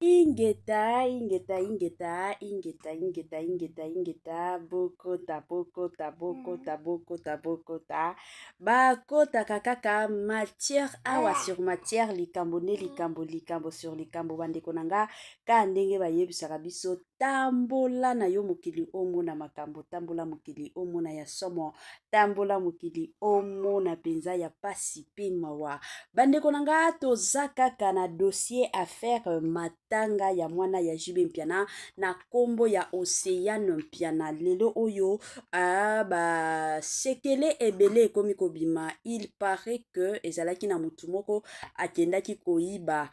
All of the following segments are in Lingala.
Ingeta, ingeta, ingeta, ingeta, ingeta, ingeta, ingeta, bokota, bokota, bokota, bokota, bokota. Bakotaka kaka matière awa sur matière, likambo nde likambo, likambo sur likambo, bandeko na nga, ka ndenge bayebisaka biso tambola na yo mokili omona makambo, tambola mokili omona ya somo, tambola mokili omona mpenza ya pasi pe mawa. Bandeko na nga, toza kaka na dossier affaire matanga ya mwana ya JB Mpiana na kombo ya Oceane Mpiana. Lelo oyo ba sekele ebele ekomi kobima. Il paraît que ezalaki na mutu moko akendaki koyiba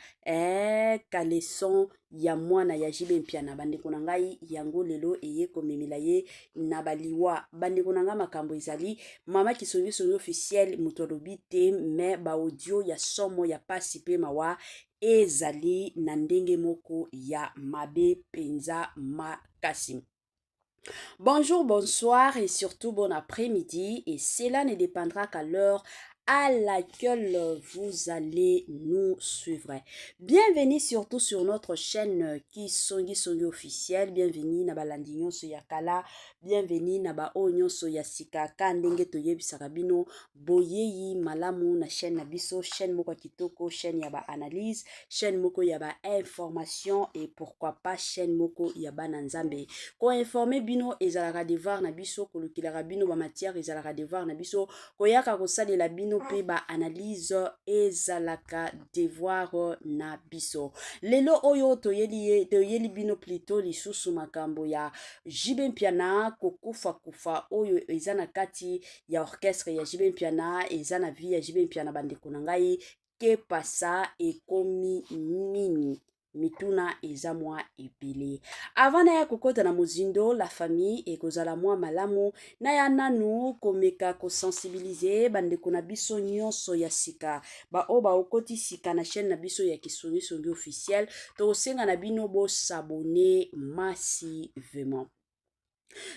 caleçon ya mwana ya JB Mpiana. Bandeko na ngai, yango lelo eye komemela ye na baliwa. Bandeko na ngai, makambo ezali mama Kisongisongi officiel moto alobi te, mais ba audio ya somo ya pasi pe mawa ezali na ndenge moko ya mabe mpenza makasi. Bonjour, bonsoir et surtout bon après-midi, et cela ne dépendra qu'à l'heure à laquelle vous allez nous suivre. Bienvenue surtout sur notre chaîne Kisongi Songi officiel. Bienvenue na balandi nyonso ya kala, bienvenue na ba oyo nyonso ya sika ka ndenge toyebisaka bino boyeyi malamu na chaîne na biso, chaîne moko ya kitoko, chaîne ya ba analyse, chaîne moko ya ba information et pourquoi pas chaîne moko ya bana Nzambe. Ko informer bino ezalaka devoir na biso, kolukelaka bino ba matière ezalaka devoir na biso, koyaka kosalela bino pe ba analyse ezalaka devoir na biso. Lelo oyo toyeli bino plutôt lisusu makambo ya JB Mpiana, kokufa kufa oyo eza na kati ya orchestre ya JB Mpiana, eza na vie ya JB Mpiana. Bandeko na ngai, kepasa ekomi nini? Mituna eza mwa ebele. Avant naya kokota na mozindo, la famille, ekozala mwa malamu naya nanu komeka kosensibiliser bandeko na biso nyonso ya sika, baoyo baokoti sika na chaîne na biso ya Kisongisongi officiel. Tokosenga na bino bos'abonner massivement.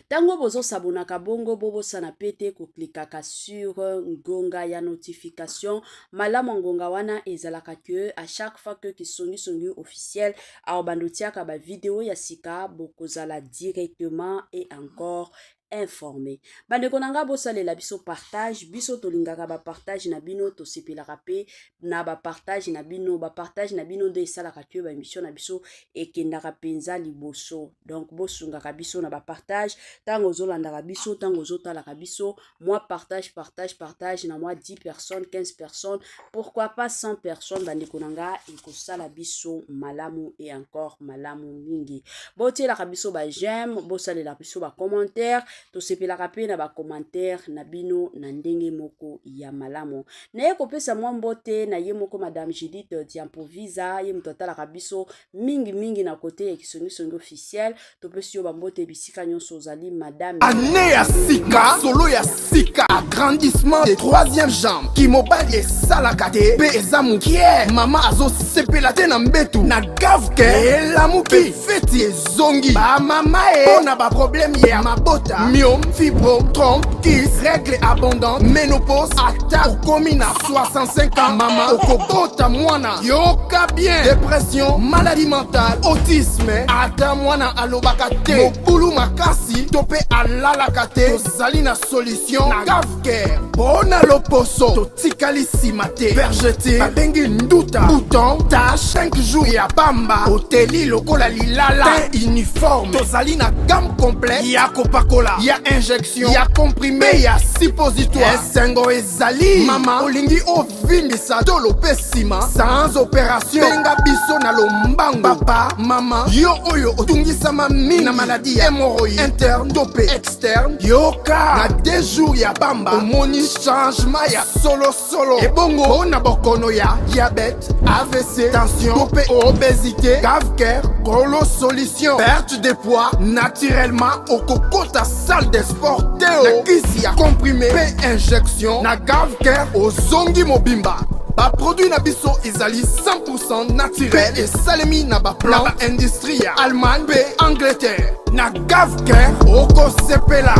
Ntango bozosabonaka bongo, bobosana pe te koklikaka sur ngonga ya notification. Malamu ngonga wana ezalaka que à chaque fois que Kisongisongi officiel aobanda otiaka bavideo ya sika, bokozala directement et encore informé. Bandeko na nga, bosalela biso partage. Biso tolingaka bapartage na bino, tosepelaka mpe na bapartage na bino. Bapartage na bino nde esalaka ke baémission na biso ekendaka mpenza liboso. Donc bosungaka biso na bapartage. Ntango ozolandaka biso, ntango ozotalaka biso, mwa partage, partage, partage na mwa 10 personnes, 15 personnes, pourquoi pas 100 personnes. Bandeko na nga, ekosala biso malamu et encore malamu mingi. Botielaka biso baj'aime, bosalela biso bacommentaire. Tosepelaka mpe na bacommentaire na bino na ndenge moko ya malamu. Naye kopesa mwa mbote na ye moko madame Judith Diampovisa, ye moto atalaka biso mingimingi na kote ya Kisongisongi officiel. Topesi yo bambote bisika nyonso ozali, madame. Année ya sika, solo ya sika, agrandissement de troisième jambe, kimobali esalaka te mpe eza mokie, mama azosepela te na mbetu, na gavke elamuki, feti ezongi bamama e mpo na baproblème ya mabota, myome, fibrome, trompe, kyste, règle abondante, ménopause. Ata okomi na 65 ans, mama, okobota mwana. Yoka bien: dépression, maladie mentale, autisme, ata mwana alobaka te, mobulu makasi to mpe alalaka te, tozali na solution na Gavcare. Mpo na loposo, totikali nsima te. Vergeture babengi nduta, bouton, tache, 5 jours ya pamba, oteli lokola lilala, teint uniforme. Tozali na gamme complète ya kopakola, ya injection, ya comprimé, ya suppositoire. Esengo ezali, mama, olingi ovimbisa tolo mpe nsima sans opération, benga biso na lombango. Papa, mama, yo oyo otungisama mingi na maladie ya hémorroïde interne to mpe externe, yoka, na 2 jours ya pamba omoni changement ya solosolo. Ebongo mpo na bokono ya diabète, AVC, tension to mpe obésité, Gavcare kolo solution. Perte de poids naturellement, okokota salle de sport te o, na kisi ya comprimé mpe injection, na Gavcare ozongi mobimba. Baproduit na biso ezali 100 naturel, esalemi na baplan na baindustrie ya Allemagne mpe Angleterre. Na Gavcare okosepela.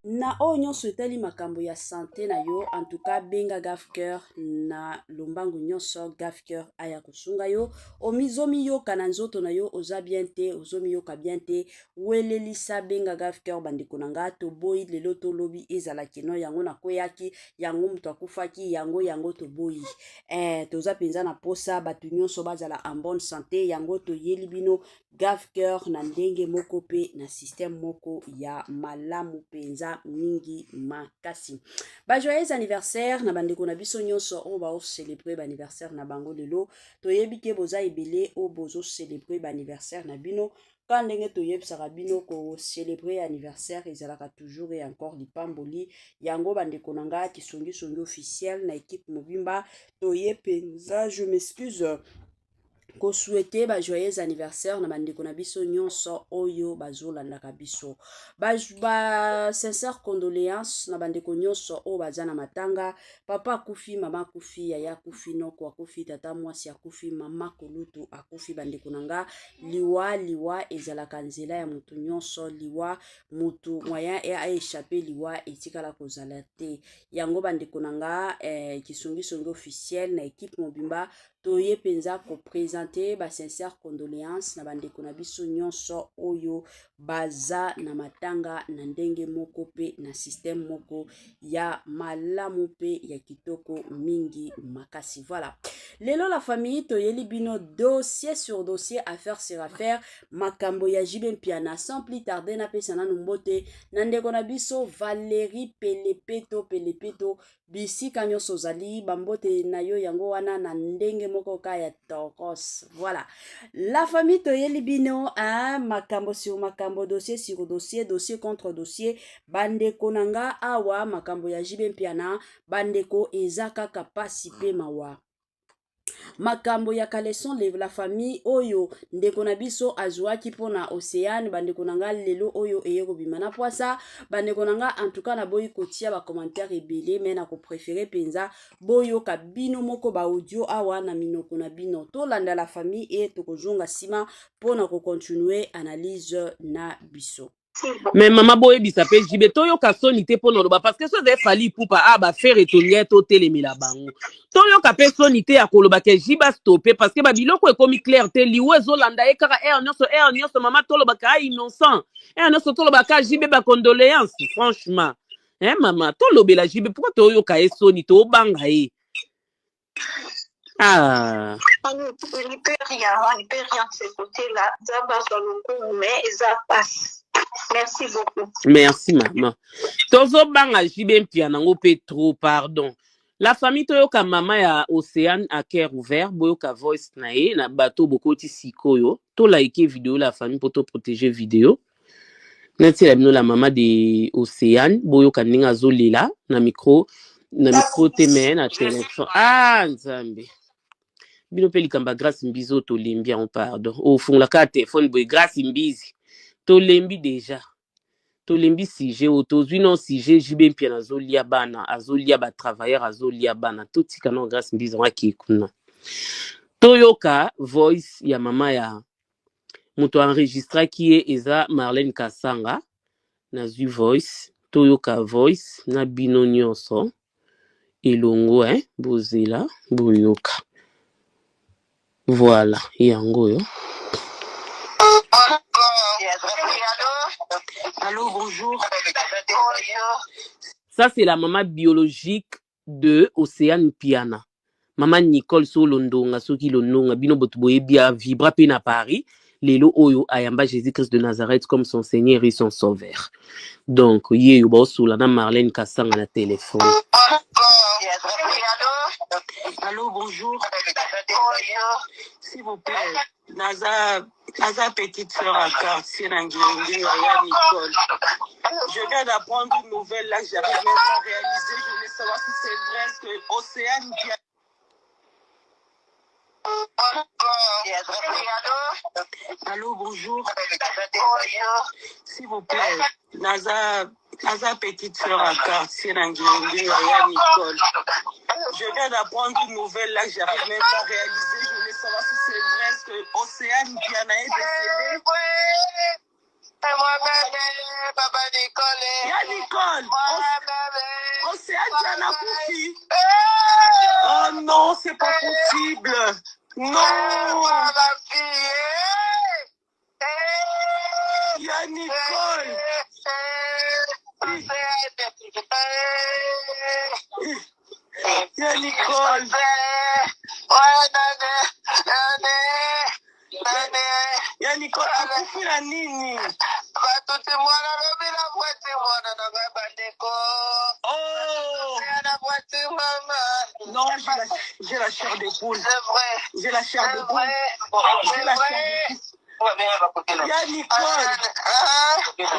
Na Na oyo nyonso etali makambo ya sante na yo, en tout cas benga Gaf Cœur na lombangu nyonso. Gaf Cœur aya kosunga yo. Omizomiyoka na nzoto na yo oza bien te, ozomiyoka bien te, welelisa, benga Gaf Cœur. Bandeko na nga, toboyi lelo tolobi ezala keno yango nakweyaki, yango moto akufaki, yango yango toboyi. Toza mpenza na posa bato nyonso bazala en bonne santé. Yango toyeli bino Gaf Cœur na ndenge moko mpe na système moko ya malamu mpenza mingi makasi. Ba joyeux anniversaire na bandeko na biso nyonso oyo baocélébrer baanniversaire na bango lelo. Toyebi ke boza ebele oyo bozocélébrer baanniversaire na bino. Ka ndenge toyebisaka bino, kocélébrer anniversaire ezalaka toujours et encore lipamboli. Yango bandeko na nga, Kisongisongi officiel na équipe mobimba, toye mpenza, je m'excuse, kosouhaiter ba joyeux anniversaire na bandeko na biso nyonso oyo bazolandaka biso. Ba sincère condoléance na bandeko nyonso oyo baza na matanga: papa akufi, mama akufi, yaya akufi, noko akufi, tata mwasi akufi, mama kolutu akufi. Bandeko na nga, liwa, liwa ezalaka nzela ya motu nyonso. Liwa, motu moyen aéchapper liwa etikala kozala te. Yango bandeko na nga, Kisongisongi officiel na équipe mobimba, toye mpenza koprésenter basincère condoléance na bandeko na biso nyonso oyo baza na matanga, na ndenge moko mpe na système moko ya malamu mpe ya kitoko mingi makasi. Voilà, lelo la famille, toyeli bino dossier sur dossier, affaire sur affaire, makambo ya JB Mpiana. Sans plus tarder, napesa nanu mbote na ndeko na biso Valérie Pelepeto. Pelepeto, bisika nyonso ozali, bambote na yo yango wana na ndenge moko ka ya tokos. Voilà, la famille, toyeli bino makambo sur makambo, dossier sur dossier, dossier contre dossier. Bandeko na nga, awa makambo ya JB Mpiana, bandeko, eza kaka pasi mpe mawa. Makambo ya caleçon, la famille, oyo ndeko na biso azwaki mpona Océane, bandeko na nga, lelo oyo eye kobima na pwasa. Bandeko na nga, en tout cas naboyi kotia bacommentaire ebele, mais nakopréférer mpenza boyoka bino moko baaudio awa na minoko na bino. Tolanda la famille, e tokozonga nsima mpona kocontinuer analyse na biso. Mais mama, boyebisa mpe JB, toyoka soni te mpo na oloba, parce que so ezali Fally Ipupa a baFerre, tolingai totelemela bango. Toyoka mpe soni te ya koloba ke JB astoppe, parce que babiloko ekomi clair te. Liwa ezolanda ye kaka heure nyonso, heure nyonso. Mama, tolobaka a innocent heure nyonso, tolobaka JB bacondoléance. Franchement, hein, mama, tolobela JB. Pourquoi toyoka ye soni, tobanga ye? Ah. On ne peut rien, on ne peut rien de ce côté-là. Nzambe azwa lokumu, mais eza pasi. Merci beaucoup. Merci mama. Tozobanga JB Mpiana nango mpe trop, pardon. La famille, toyoka mama ya Océane à cœur ouvert. Boyoka voice na ye. Na bato bokoti sikoyo, tolike vidéo, la famille, mpo toprotéger vidéo. Natiela bino la mama de Océane, boyoka ndenge azolela na micro, na micro te, mais na téléphone. Ah Nzambe, bino mpe likambo ya Grâce Mbizi oyo, tolembi yango, pardon. Ofungola kaka telefone boye, Grâce Mbizi, tolembi déjà, tolembi sujet oyo tozwi. No sujet, JB Mpiana azolia bana, azolia batravailleur, azolia bana. Totika no Grâce Mbizi yango akei kuna. Toyoka voice ya mama ya moto enregistraki ye, eza Marlène Kasanga. Nazwi voice, toyoka voice na bino nyonso elongo. Bozela, boyoka. Voilà, yango oyo. Allô, bonjour. Ça, c'est la maman biologique de Océane Piana, mama Nicole. So londonga, soki londonga bino boto boyebi, avivra mpe na Paris. Lelo oyo ayamba Jésus Christ de Nazareth comme son Seigneur et son Sauveur. Donc ye oyo baosola na Marlène Kasanga na telefone. Allô, bonjour. S'il vous plaît, Naza, Naza petite sœur à quartier Nanguenge, Yaya Nicole. Je viens d'apprendre une nouvelle là que j'arrive même pas à réaliser. Je voulais savoir si c'est vrai, est-ce que Océane Pia- Allô, bonjour. S'il vous plaît, Naza, Naza petite sœur à quartier Nanguenge, Yaya Nicole. Je viens d'apprendre une nouvelle là que j'arrive même pas à réaliser. Je voulais savoir si c'est vrai, est-ce que Océane Piana est décédée? C'est moi-même, Papa Nicole. Ya Nicole, Océane Diana akufi. Oh non, c'est pas possible. Non. Ya Nicole. Ya Nicole. Ya Nicole akufi na nini? Batuti mwana lobi na voiture mwana na ngai bandeko. Oh. Na voiture mama. Non, j'ai la chair de poule. C'est vrai. J'ai la chair de C'est poule. vrai. J'ai C'est la chair vrai. de poule. Ya Nicole.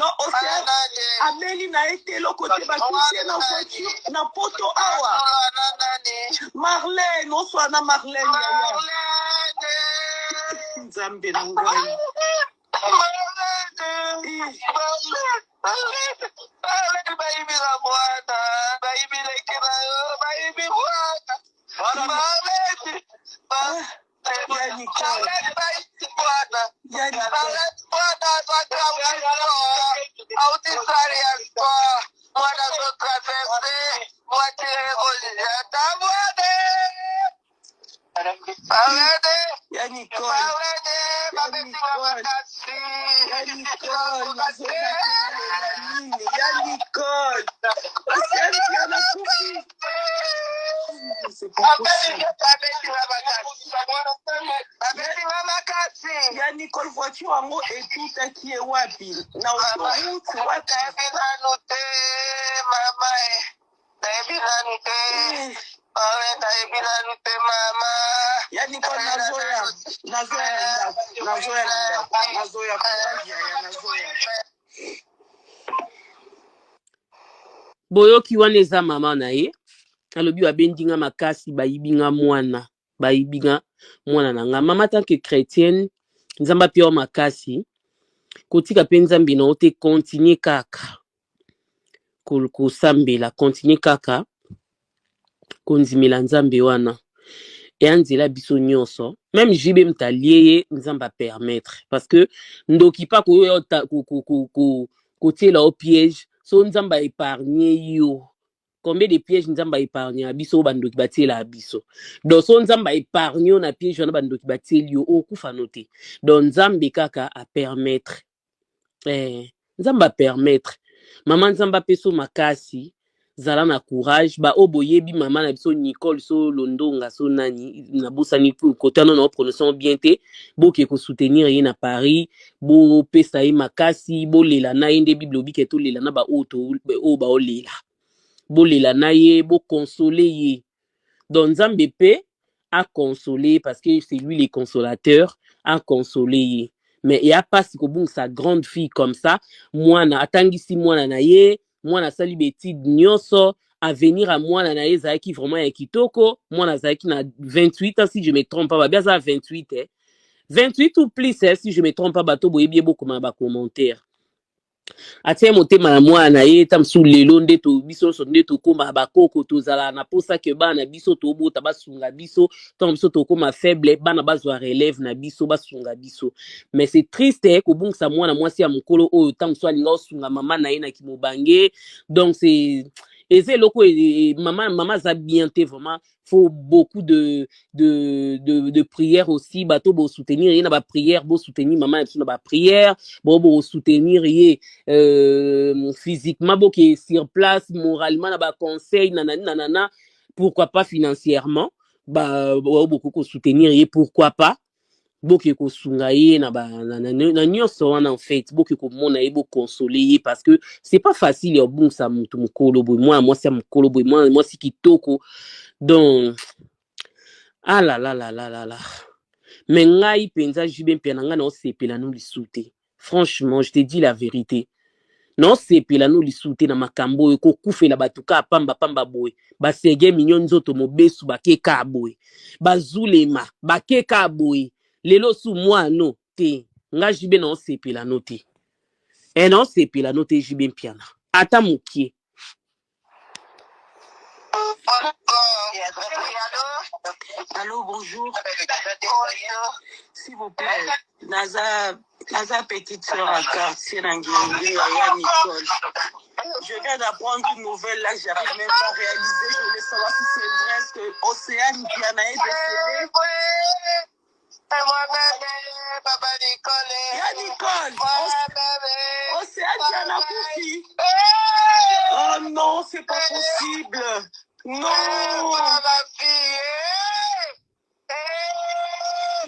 Non, Océane ameli na ye te eloko te batuti ye na voiture na poto awa. Marlène, oswa na Marlène yaya. Nzambe na ngai. Eh, ah, ya Nicole. Ya Nicole. Ya Nicole. Ya Nicole. Ya Nicole. Nazoyeba te naloba nini. Ya Nicole. Océane Diana akufi. C'est pas possible. Ya Nicole, voiture yango etutaki ye wapi? Na autoroute wapi? Eh, Ya Nicole, nazoya. Nazoya na ndako. Nazoya na ndako. Nazoya courage yaya, nazoya. Boyoki wana eza mama na ye alobi babendi nga makasi, bayibi nga mwana, bayibi nga mwana na nga. Mama, tant que chrétienne, Nzambe apia yo makasi, kotika mpe Nzambe na yo te, continue kaka kosambela, continue kaka kondimela Nzambe wana eya nzela biso nyonso. Même JB moto alie ye, Nzambe apermettre, parce que ndoki mpa koyo kotiela yo piège, so Nzambe aépargne yo. Combien de piège Nzambe aépargne biso oyo bandoki batiela biso? Donc so Nzambe aépargne yo na piège wana bandoki batieli yo, okufa no te. Donc Nzambe kaka apermettre, Nzambe apermettre. Mama, Nzambe apesa yo makasi, zala na courage. Baoyo boyebi mama na biso Nicole so Londonga so nani, nabosani kota no na prononcer bien te, boke kosoutenir ye na Paris, bopesa ye makasi, bolela na ye. Nde Bible obike tolela na baoyo oyo baolela, bolela na ye, boconsole ye. Donc Nzambe mpe aconsole, parce que c'est lui le consolateur, aconsole ye. Mais eya mpasi kobungisa grande fille comme ça. Mwana atangisi mwana na ye, mwana asali baétude nyonso, avenir ya mwana na ye ezalaki vraiment ya kitoko. Mwana azalaki na 28 ans, si je me trompe pas, babi aza 28, eh? 28 ou plus, eh, si je me trompe pas. Bato boyebi ye, bokoma na bacommentaire. Atie motema na mwana na ye. Ta mosusu lelo nde to biso nyonso nde tokóma bakoko, tozala na mposa ke bana na biso tobota basunga biso ntango biso tokóma faible, bana bazwa relève na biso, basunga biso. Mais c'est triste, eh, kobungisa mwana mwasi ya mokolo oyo ntango mosusu alinga osunga mama na ye na kimobange. Donc c'est eza eloko mama aza bien te. Vraiment, faut beaucoup de prières aussi. Bato bosoutenir ye na baprière, bosoutenir mama na biso na baprière, bosoutenir ye physiquement, boke sur place, moralement na baconseil, nanani nanana, pourquoi pas financièrement. Bokoki kosoutenir ye, pourquoi pas boke kosunga ye na nyonso wana. En fait, boke komona ye, boconsole ye, parce que c'est pas facile ya obungisa motu mokolo boye, mwana mwasi ya mokolo boye, mwana mwasi kitoko. Donc ah la la la la la la, mais ngai mpenza JB mpe na ngai naosepela no lisu te. Franchement, je te dis la vérité, naosepela no lisu te na makambo oyo kokufela bato kaka pamba pamba boye. Basege minyo nzoto mobesu bakeka boye, bazulema bakeka boye lelo su mwana te. Nga JB naosepela no te, e naosepela no te, JB Mpiana, ata mokie. Allô, bonjour. S'il vous plaît, Naza, Naza petite sœur à quartier na Ngenge ya Nicole. Je viens d'apprendre une nouvelle là, j'arrive même pas à réaliser. Je voulais savoir si c'est vrai, est-ce que Océane Piana est décédée? C'est moi-même, Papa Nicole. Ya Nicole, Moi-même. Océane Piana Koufi. Oh non, c'est pas possible. Non. Ma fille.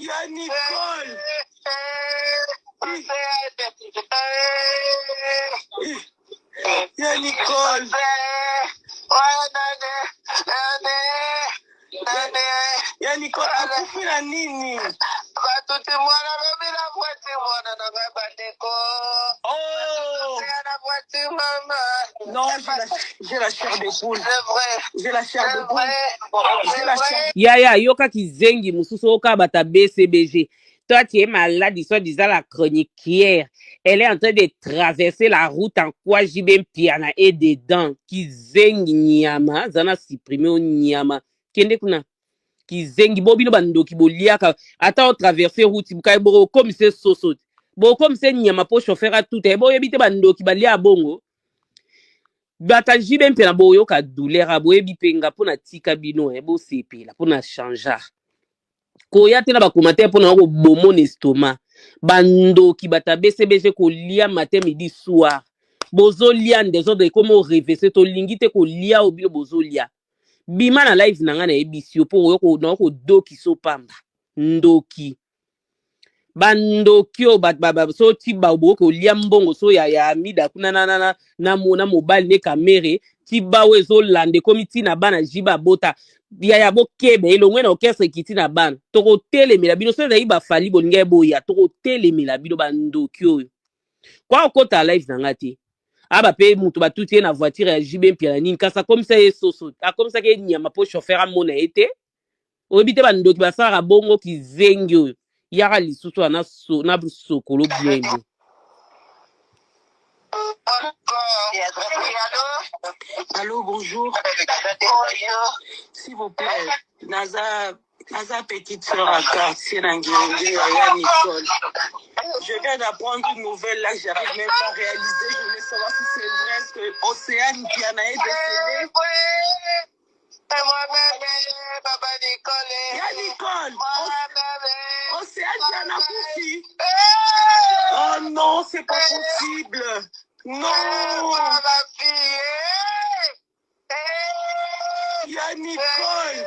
Ya Nicole. Ya Nicole. Ya Nicole, akufi na nini? Batuti mwana lobi na voiture mwana na ngai bandeko. Oh Na voiture mama. Non, j'ai la chair de poule. C'est vrai. J'ai la chair C'est de poule. vrai. J'ai la chair. Yaya, yoka kizengi mosusu oyoka bata BCBG. Toi, tu es malade, soi-disant la chroniquière. Elle est en train de traverser la route en quoi JB Mpiana est dedans. Kizengi nyama, zana supprimer o nyama. Kende kuna. Kizengi bo bino bandoki boliaka ata o traverser route bukai bo comme c'est soso. Bo comme c'est nyama po chauffeur a tout. Bo yebi te bandoki balia bongo. Bata JB Mpiana boyoka douleur boyebi mpe nga mpo na tika bino bosepela mpo na changer. Koya te na bacommentaire mpo na koboma na estomac. Bandoki bata BCBG kolia matin midi soir. Bozolia en désordre ekoma orevese tolingi te kolia oyo bino bozolia. Bima na live na ngai nayebisi yo mpo na kodokisa pamba. Ndoki. Bandoki oyo so ti bokoki kolia mbongo so ya Amida kuna na, na, na, na, na mobali ne Kamere ti bawo ezolanda ekomi ntina bana jiba bota yaya bokebe elongwe na orchestre ekiti na bana tokotelemela bino so ezali bafali bolingi eboya tokotelemela bino bandoki oyo kwa okota live na nga te aba mpe moto batuti ye na voiture ya JB Mpiana nini kasi akomisa ye soso akomisaki ye nyama mpo chauffeur amona ye te oyebi te bandoki basalaka bongo kizengi oyo yaka lisusu wana so, na sokolo bien bien. Allô, bonjour. Bonjour. S'il vous plaît, Naza, Naza petite sœur à quartier na Ngenge ya Nicole. Je viens d'apprendre une nouvelle là, j'arrive même pas à réaliser. Je voulais savoir si c'est vrai, est-ce que Océane Piana est décédée? C'est moi-même, Papa Nicole. Ya Nicole, Moi-même. Océane Piana Koufi. Oh non, c'est pas possible. Non. Ma fille. Ya Nicole.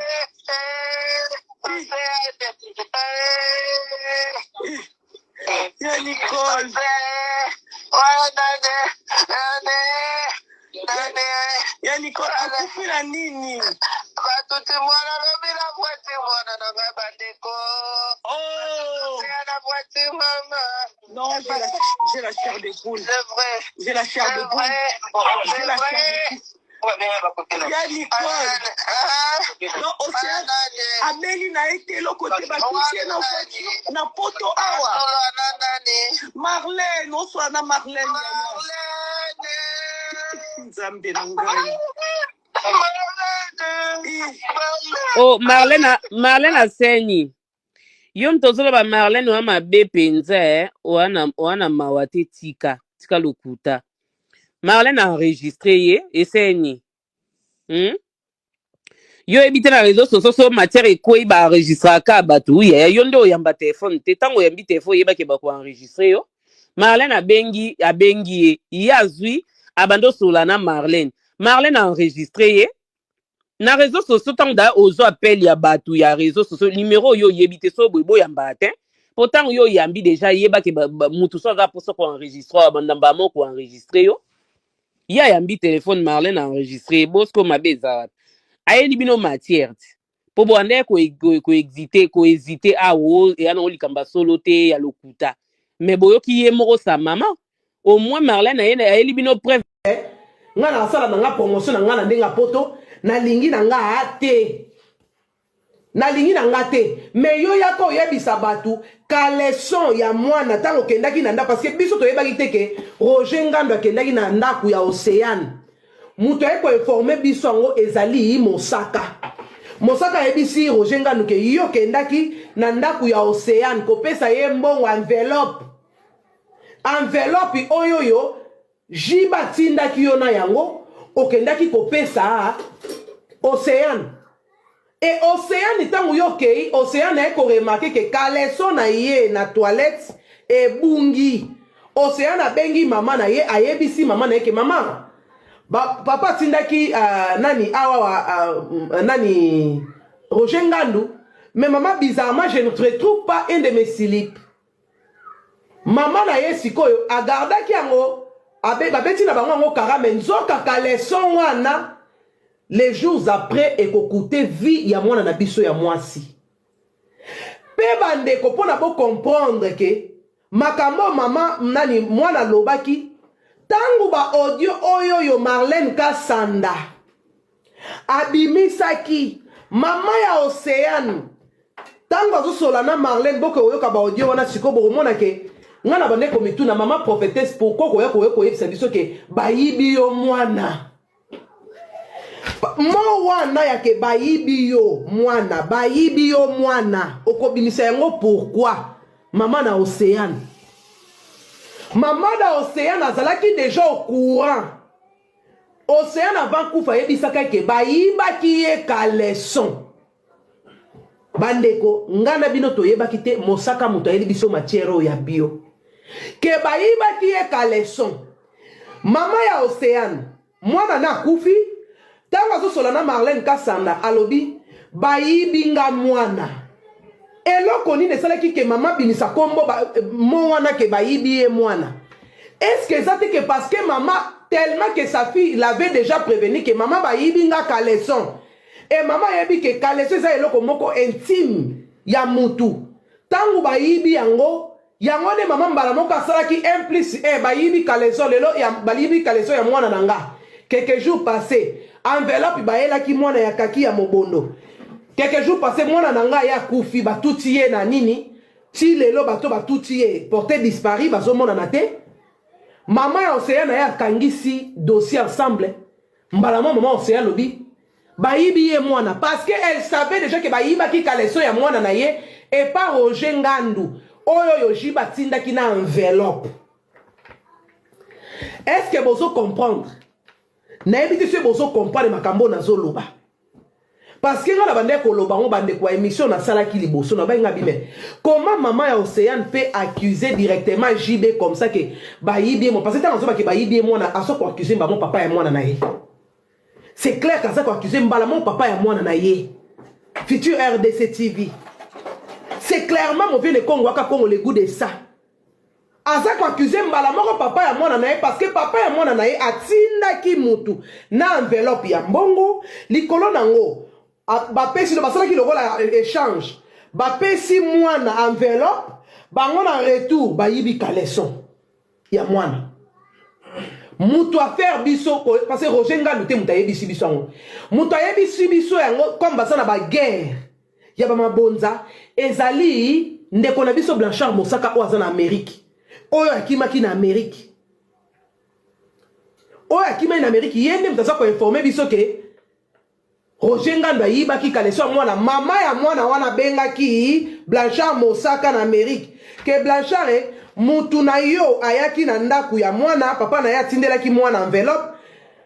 Ya Nicole. Ya Nicole, akufi na nini? Batuti mwana lobi na voiture mwana na ngai bandeko. Oh Na voiture mama. Non, j'ai la chair de poule. C'est vrai. J'ai la chair C'est de poule. vrai. J'ai C'est la chair vrai. de poule. Ya Nicole. Non, Océane, abeli na ye te eloko te batuti ye na voiture na poto awa. Marlène, oswa na Marlène yaya. Nzambe na ngai. Oh, Marlène, Marlène asenyi. Yo moto ozoloba Marlène oya mabe mpenza oya na mawa te tika tika lokuta. Marlène enregistre ye eseni. Yo oyebi te na réseau sociaux so matière ekwei baenregistraka bato yaya yo nde oyamba telefone te ntango oyambi telefone oyebaki bakoenregistre yo. Marlène abengi abengi ye ye azwi abandi osolola na Marlène. Marlène enregistre ye na réseau sociaux ntango da ozwa appel ya bato ya réseau sociaux numéro oyo oyebi te so boye boyambaka te po ntango yo oyambi déjà yebaki mutu so aza mposa koenregistre oyo bandamba mo koenregistre yo ye ayambi telefone Marlène enregistre ye bosiko mabe eza wapi ayeli bino matière te po boanda ye koexite kohésite awa eya nango likambo ya solo te ya lokuta mais boyoki ye moko sa mama au moins Marlène ayeli bino preuve. Nga nasala na nga promotion na nga na ndenge ya poto nalingi na nga te nalingi na nga te mais yo yaka oyebisa bato caleçon ya mwana ntango okendaki na ndako parce que biso toyebaki te ke Roger Ngando akendaki na ndako ya Océane. Moto aye koinforme biso yango ezali Mosaka. Mosaka ayebisi Roger Ngando ke yo okendaki na ndako ya Océane kopesa ye mbongo enveloppe. Enveloppe oyo yo JB atindaki yo na yango okendaki kopesa Oceane. Et Oceane ntango yo okei, Oceane aye ko remarquer que caleçon na ye na toilette ebungi. Oceane abengi mama na ye, ayebisi mama na ye ke mama, ba, papa atindaki uh, nani awa uh, nani Roger Ngandu, mais mama bizarrement je ne retrouve pas un de mes slips. Mama na ye sikoyo agardaki yango abe, babeti na bango yango kara me nzoka caleçon wana les jours après ekokute vie ya mwana na biso ya mwasi. Pe bandeko mpo na bo comprendre ke makambo mama nani mwana alobaki ntango ba audio oyo yo Marlène Kasanda abimisaki mama ya Oceane Tango azosola na Marlène boke koyoka ba audio wana sikoyo bokomona ke nga na bande komituna mama prophetesse pourquoi koya koya koyebisa biso ke bayibi yo mwana mo wana ya ke bayibi yo mwana bayibi yo mwana okobimisa yango pourquoi mama na Oceane mama na Oceane azalaki deja au courant Oceane avant kufa ayebisaka ke bayibaki ye caleçon Bandeko, nga na bino toyebaki te Mosaka moto ayeli biso matière oyo ya bio. Ke bayibaki ye caleçon. Mama ya Oceane, mwana na akufi, tango azosola na Marlène Kasanda alobi bayibi nga mwana. Eloko nini esalaki ke mama abimisa kombo ba, mot wana ke bayibi ye mwana? Est-ce que eza te ke parce que mama tellement que sa fille l'avait déjà prévenu ke mama bayibi nga caleçon Et mama ayebi ke caleçon eza eloko moko intime ya mutu. Tangu bayibi yango, yango nde mama mbala moko asalaki 1 plus 1, bayibi caleçon lelo ya bayibi caleçon ya mwana na nga. Quelques jours passe, enveloppe bayelaki mwana ya kaki ya mobondo. Quelques jours passe mwana na nga ye akufi, batuti ye na nini? Ti lelo bato batuti ye, porte disparu bazomonana te. Mama ya Ocean na ye akangisi dossier ensemble. Mbala moko maman Ocean alobi bayibi ye mwana parce que elle savait déjà que bayibaki caleçon ya mwana na ye epa Roger Ngandu oyo oyo JB atindaki na enveloppe. Est-ce que bozo comprendre? Nayebi te soki bozo comprendre makambo oyo nazoloba. Parce que nga na bandaki koloba ngo bandeko ya émission nasalaki liboso na bayi nga bime. Comment maman ya Oceane peut accuser directement JB comme ça que bayibi ye mo parce que tango azoba ke bayibi ye mwana azo ko accuser mbamo papa ya mwana na ye. C'est clair qu'aza ko accuser mbala mo papa ya mwana na ye. Futur RDC TV. C'est clairement mon vieux le Congo aka Congo le goût de ça. Aza ko accuser mbala moko papa ya mwana na ye parce que papa ya mwana na ye atindaki mutu na enveloppe ya mbongo likolo na ngo bapesi basalaki lokola echange bapesi mwana enveloppe bango na retour bayibi caleçon ya mwana mutu affaire biso parce que Roger Ngandu te mutu ayebisi biso yango mutu ayebisi biso yango comme baza na ba guerre ya ba mabonza ezali ndeko na biso Blanchard Mosaka oyo aza na Amerique oyo akimaki na Amerique oyo akimaki na Amerique ye nde moto aza koinforme biso ke Roger Ngando ayibaki kaleso ya mwana mama ya mwana wana abengaki Blanchard Mosaka na Amerique ke Blanchard eh, mutu na yo ayaki na ndako ya mwana papa na ye atindelaki mwana enveloppe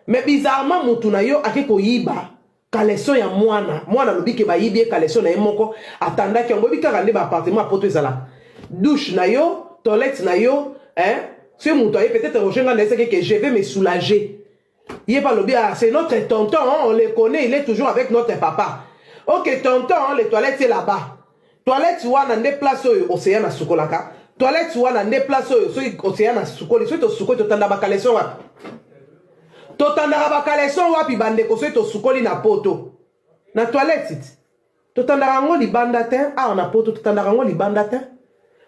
mais bizarrement mutu na yo ake koyiba Caleçon ya mwana, mwana alobi ke bayibi ye caleçon na ye moko atandaki yango, boyebi kaka nde ba appartement ya poto ezalaka, douche na yo, toilette na yo hein, soki mutu aye peut-etre Roger Nganda ayebisaki ye ke je vais me soulager, ye pe alobi ah c'est notre tonton on le connait il est toujours avec notre papa, ok tonton le toilette est là-bas, toilette wana nde place oyo Ocean asukolaka, toilette wana nde place oyo soki Ocean asukoli, soki tosukoli totanda ba caleçon wapi? Totandaka ba caleçon wapi ba ndeko soki tosukoli na poto? Na toilette ti? Totandaka yango libanda tein awa na poto totandaka yango libanda tein.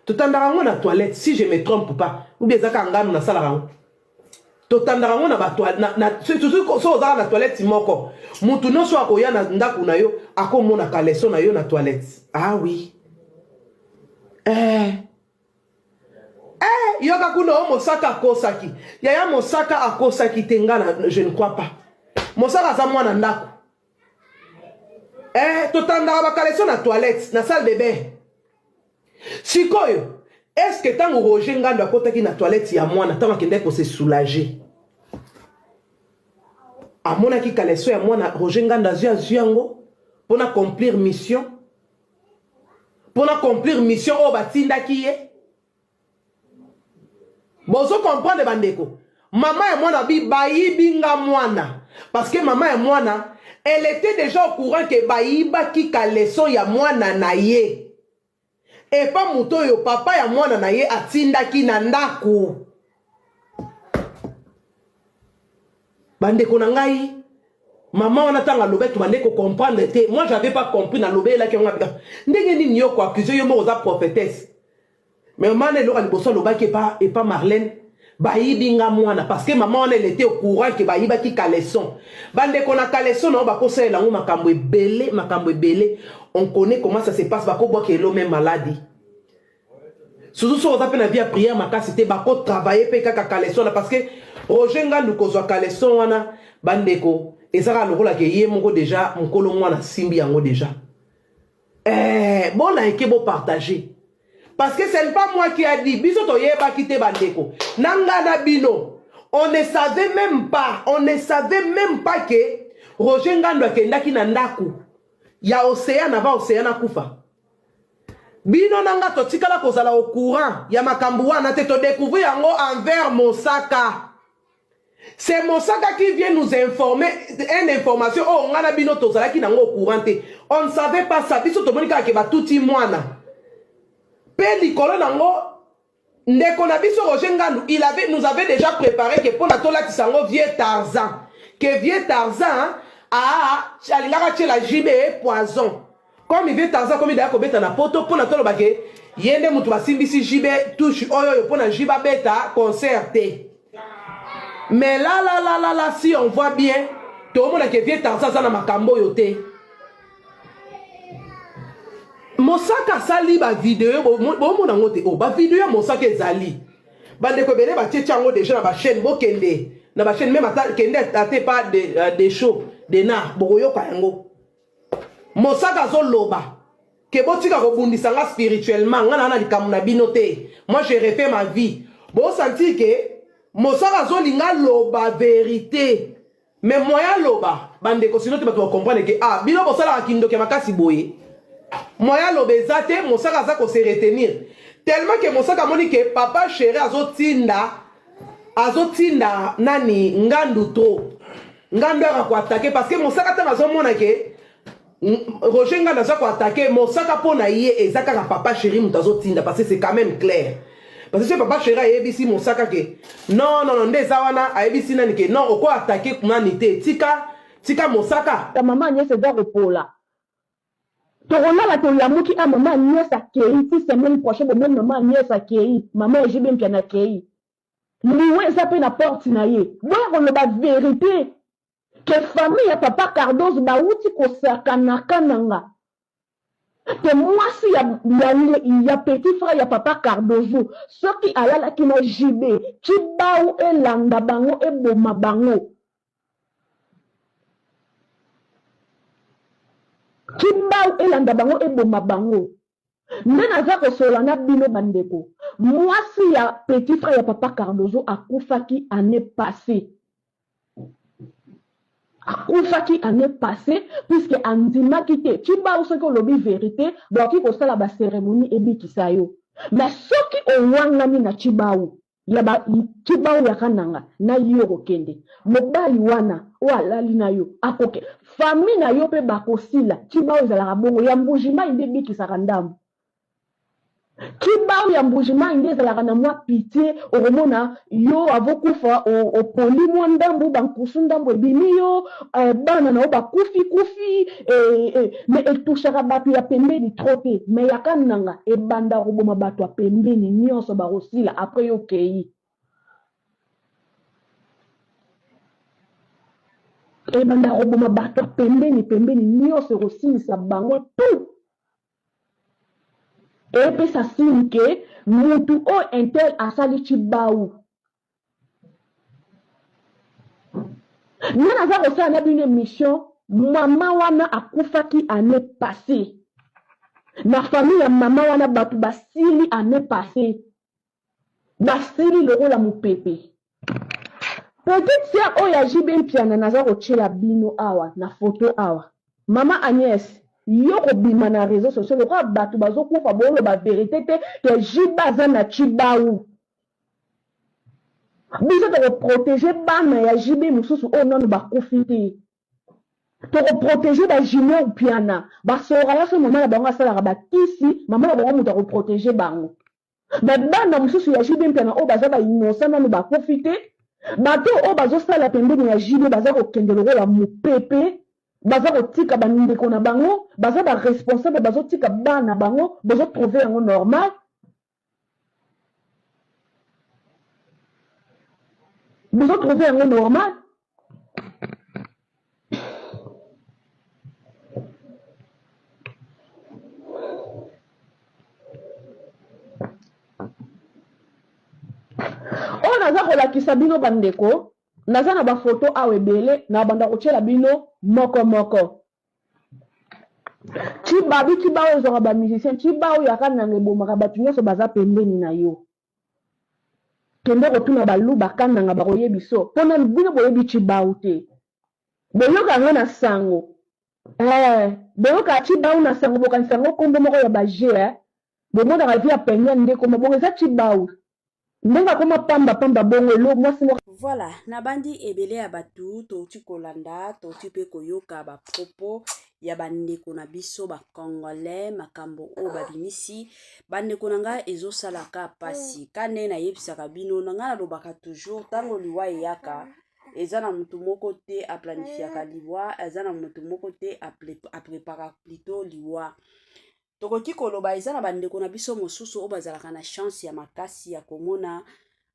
Totandaka yango na toilette si je me trompe pas ou bien eza kaka nganu nasalaka yango. Totandaka yango na ba toilette na, na soki ozaka na toilette moko mutu nyonso akoya na ndako na yo akomona caleçon na yo na toilette. Ah oui. Eh. Eh, yoka kuna o mosaka akosaki yaya mosaka akosaki te nga na je ne crois pas mosaka aza mwana ndako eh, totandaka bakaleso na toilette na salle de bain sikoyo. Est ce que ntango Roger Ngando akotaki na toilette ya mwana, ntango akendaki ko se soulager, amonaki caleçon ya mwana Roger Ngando azwi azwi yango mpo na accomplir mission, mpo na accomplir mission oyo batindaki ye? Bozo comprendre bandeko? Mama ya mwana bi bayibi nga mwana parce que mama ya mwana elle était déjà au courant que bayibaki caleçon ya mwana na ye epa moto oyo papa ya mwana na ye atindaki na ndako. Bandeko na ngai, mama wana ntango alobaki tobandeki kocomprendre te. Moi j'avais pas compris, nalobelaki yango ndenge nini yo koaccuse yo moko oza prophétesse. Mais mama wana eloko ya liboso alobaki epa, epa Marlène, bayibi nga mwana parce que mama wana elle était au courant que bayibaki caleçon. Bandeko na caleçon na yo bakosalela yango makambo ebele, makambo ebele. On connaît comment ça se passe, bakobwaka elo même maladi. Surtout soki oza mpe na vie ya prière makasi te, bako travailler mpe kaka caleçon wana parce que Roger Ngandu kozwa caleçon wana bandeko eza kaka lokola ke ye moko deja mokolo mwana asimbi yango deja. Eh, bo like bo partager. Parce que ce n'est pas moi qui a dit. Biso toyebaki te bandeko. Na nga na bino. On ne savait même pas, on ne savait même pas que Roger Ngando akendaki na ndaku ya Océane avant Océane akufa. Bino na nga totikala kozala au courant ya makambo wana te, to découvrir yango envers Mosaka. C'est Mosaka qui vient nous informer une information oyo nga na bino tozalaki nango au courant te. On ne savait pas ça. Biso tomoni kaka ke batuti mwana. Pe likolo nango ndeko na biso Roger Ngandu, il avait nous avait déjà préparé que pona tolatisa yango vieux Tarzan. Que vieux Tarzan a alingaka tiela JB poison. Comme vieux Tarzan akomi daya kobeta na poto pona toloba ke ye nde mutu basimbisi JB touche oyo oyo pona JB abeta concert te. Mais là là là là là si on voit bien toomona ke vieux Tarzan aza na makambo oyo te. Mosaka asali ba video bomona yango te oh ba video ya Mosaka ezali bandeko ebele batie tia yango deja na ba chaîne bokende na ba chaîne meme ata kende ate pas de, euh, de show de nar bokoyoka yango Mosaka azoloba ke botika kobundisa nga spirituellement nga na na likambo na bino te moi je refais ma vie bosentir ke Mosaka azolinga loba verite mais moyen aloba bandeko sino te bato bacomprendre ke ah bino bosalaka kindoki ya makasi boye moyen aloba eza te Mosaka aza kose retenir tellement ke Mosaka amoni ke papa chéri azotinda azotinda nani ngandu trop ngandu aka koatake parce que Mosaka ntango azomona ke Roger Ngandu aza koatake Mosaka mpo na ye eza kaka papa chéri moto azotinda parce que c'est quand même clair parce que soki papa chéri ayebisi Mosaka ke non non non nde eza wana ayebisi nani ke non oko atake nani te tika tika Mosaka Ya mama Agnès eza kopola. Tokolala tolamuki ah mama Agnès akeyi ti semaine prochaine bomoni mama Agnès akeyi mama ya JB Mpiana akeyi. Liwa eza pe na porte na ye. Boya koloba verite que famille ya papa Cardozo bawuti kosakana kananga que mwasi ya, ya, ya petit frère ya papa Cardozo soki alalaki na JB tshibawu elanda bango eboma bango. Tshibawu elanda bango eboma bango. Nde naza kosolola na bino ba ndeko, mwasi ya petit frère ya papa Cardozo akufaki annee passee. Akufaki annee passee puisque andimaki te. Tshibawu soki olobi verite, bakoki kosala ba ceremonie ebikisa yo. Mais soki owangani na Tshibawu, ya ba tshibawu ya kananga na yo okokende mobali wana oyo alali na yo akoke famille na yo pe bakosila tshibawu ezalaka bongo ya mbuji mayi nde ebikisaka ndambu tshibawu ya mbuji mayi nde ezalaka na mwa pitie okomona yo avokufa opoli mwa ndambu bankusu ndambu ebimi yo eh, bana na yo bakufi kufi eh, eh, mais etushaka bato ya pembeni trop te mais ya kananga ebanda koboma bato ya pembeni nyonso bakosila après yo okei ebanda koboma bato ya pembeni pembeni nyonso ekosilisa bango tout epesa signe ke mutu oyo intel asali tshibawu Nga naza kosala na bino emission mama wana akufaki annee passee. Na famille ya mama wana bato basili année passée. Basili lokola mupepe. Petite sœur oyo ya JB Mpiana naza kotiela bino awa na photo awa. Mama Agnès, yo kobima na réseaux sociaux lokola bato bazokufa boloba verite te ke JB aza na tshibawu. Biso toko protéger bana ya JB mosusu oyo nanu bakufi te. Toko protéger ba Junior Mpiana, ba Soraya so mama na bango asalaka ba kisi, mama na bango moto ako protéger bango. Mais bana mosusu ya JB Mpiana oyo baza ba innocent nanu bakufi te, bato oyo bazosala pembeni ya JB baza kokende lokola mopepe, baza kotika bandeko na bango, baza ba responsable bazotika bana bango, bozo trouver yango normal? Bozo trouver yango normal? Oyo naza kolakisa bino bandeko, naza na bafoto awa ebele, na banda kotiela bino moko moko. Tshibabi tshiba oyo ezwaka ba musicien tshiba oyo ya kananga ebomaka batu nionso baza pembeni na yo kende kotuna baluba kananga bakoyebiso po nanu bino boyebi tshibawu te boyoka yango na sango eh boyoka tshibawu na sango bokanisa yango kombo moko ya ba jeux eh bomonaka vie ya peniel nde ekoma bongo eza tshibawu Ndenge akoma pamba pamba bongo elo mwasi moko. Voilà, nabandi ebele ya bato touti kolanda, touti mpe koyoka ba propos ya bandeko na biso ba congolais, makambo oyo babimisi bandeko na ngai ezosalaka mpasi. Ka nde nayebisaka bino, na ngai nalobaka toujours ntango liwa eyaka eza na motu moko te aplanifiaka liwa, eza na motu moko te apreparaka plutot liwa. Tokoki koloba eza na bandeko na biso mosusu oyo bazalaka na chance ya makasi ya komona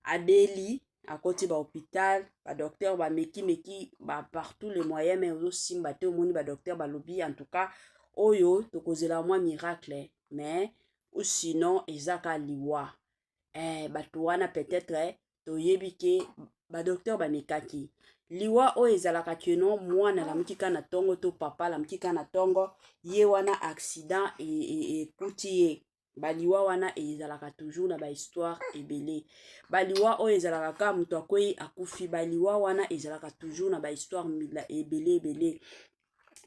abeli akoti ba hopital ba docteur bameki meki ba partout les moyens mais ozosimba te omoni ba docteur balobi en tout cas oyo tokozela mwa miracle mais ou sinon eza ka liwa eh, bato wana peut-être toyebi ke ba docteur bamekaki liwa oyo ezalaka ke non mwana alamuki ka na ntongo to papa alamuki ka na ntongo ye wana accident ekuti e, e ye baliwa wana ezalaka toujours na bahistoire ebele baliwa oyo ezalaka kaka moto akwei akufi baliwa wana ezalaka toujours na bahistoire ebele ebele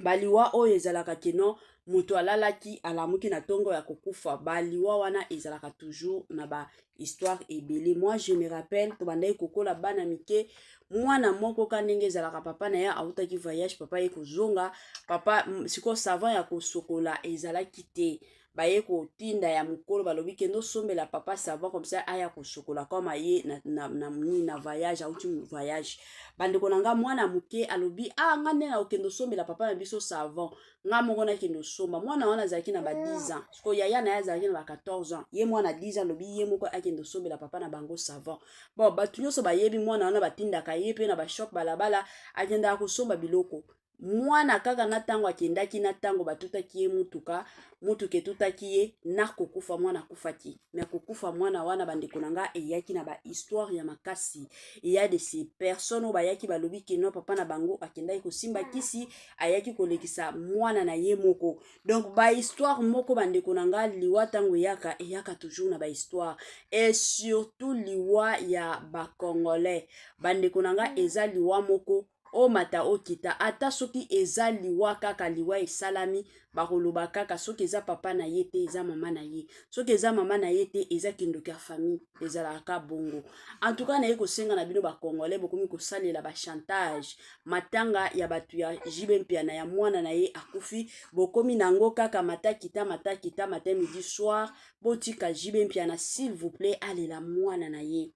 baliwa oyo ezalaka ke non moto alalaki alamuki na ntongo ya kokufa baliwa wana ezalaka toujours na ba histoire ebele moi je me rappelle tobandaki kokola bana mike mwana moko ka ndenge ezalaka papa na ye autaki voyage papa ye kozonga papa sikoyo savon ya kosokola ezalaki te baye kotinda ya mokolo balobi kende osombela papa savon comme ça aya kosokola comme aye na, na, na, nini na voyage auti voyage bandeko na nga mwana moke alobi ah nga nde nakokende osombela papa na biso savon nga moko nakende osomba mwana wana azalaki na ba 10 ans sikoyo yaya na ye azalaki na ba 14 ans ye mwana 10 ans alobi ye moko akende osombela papa na bango savon bon bato nyonso bayebi mwana wana batindaka ye mpe na bashop balabala akendaka kosomba biloko Mwana kaka na tango akendaki na tango batutaki ye mutuka, mutuka etutaki ye na kokufa mwana akufaki. Mais kokufa mwana wana bandeko na nga eyaki na ba histoire ya makasi. Il y a de ces personnes oyo bayaki balobi que non papa na bango akendaki kosimba kisi, ayaki kolekisa mwana na ye moko. Donc ba histoire moko bandeko na nga liwa tango eyaka eyaka toujours na ba histoire et surtout liwa ya ba congolais. Bandeko na nga eza liwa moko omata okita ata soki eza liwa kaka liwa esalami bakoloba kaka soki eza papa na ye te eza mama na ye soki eza mama na ye te eza kindoki ya famille ezalaka ka bongo en tout cas naye kosenga na bino bacongolais bokomi kosalela bachantage matanga ya bato ya JB Mpiana ya mwana na ye akufi bokomi nango kaka mata kita mata kita matin midi soir botika JB Mpiana s'il vous plaît alela mwana na ye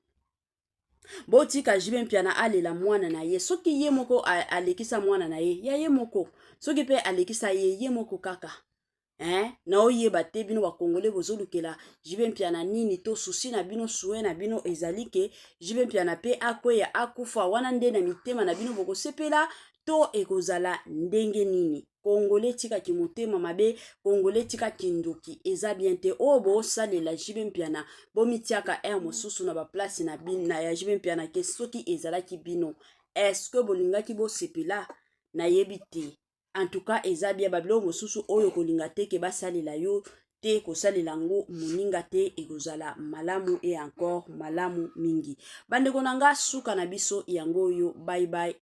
Botika JB Mpiana alela mwana na ye soki ye moko alekisa mwana na ye ya ye moko soki pe alekisa ye ye moko kaka hein naoyeba te bino bakongole bozolukela JB Mpiana nini to susi na bino sue na bino ezali ke JB Mpiana pe akweya akufa wana nde na mitema na bino bokosepela to ekozala ndenge nini Congolais tika kimotema mabe, congolais tika kindoki, eza bien te. Oyo bosalela JB Mpiana, bomitiaka heure mosusu na ba place na bino na ya JB Mpiana ke soki ezalaki bino, est-ce que bolingaki bosepela? Nayebi te. En tout cas eza bien ba biloko mosusu oyo kolinga te ke basalela yo. te, kosalela yango moninga te, ekozala malamu et encore malamu mingi. Bandeko na nga, suka na biso yango oyo. Bye bye.